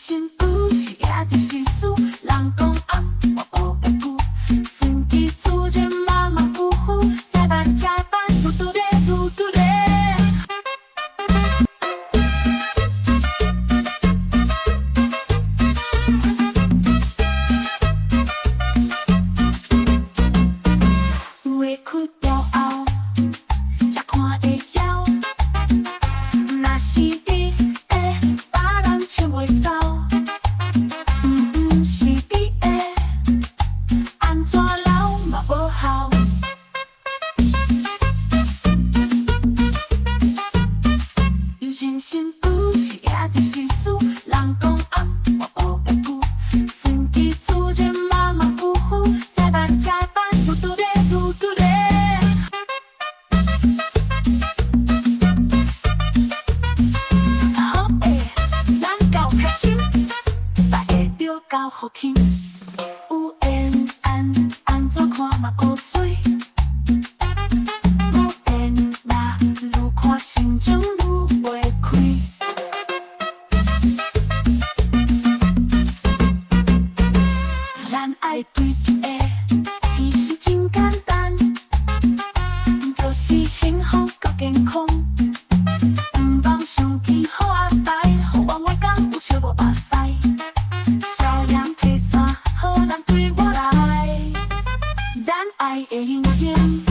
生毋是贏佇時事，人講暗我無會久，順其自然馬馬虎虎，再慢才慢，愈拄咧愈拄咧。委屈了後，才看會曉。若是你的，別人搶袂走。毋是你的，按怎留嘛無效。人生毋是贏佇時事，人講暗我無會久，順其自然馬馬虎虎，再慢才慢，愈拄咧愈拄咧。好的，咱到較深，才會著夠予輕。有緣按怎看嘛古錐，無緣若愈看心情愈袂開。咱愛追求的，其實真簡單，就是幸福閣健康。毋望上天好安排，予我每工有笑無目屎。少年提傘，好人對我來，咱愛的人生。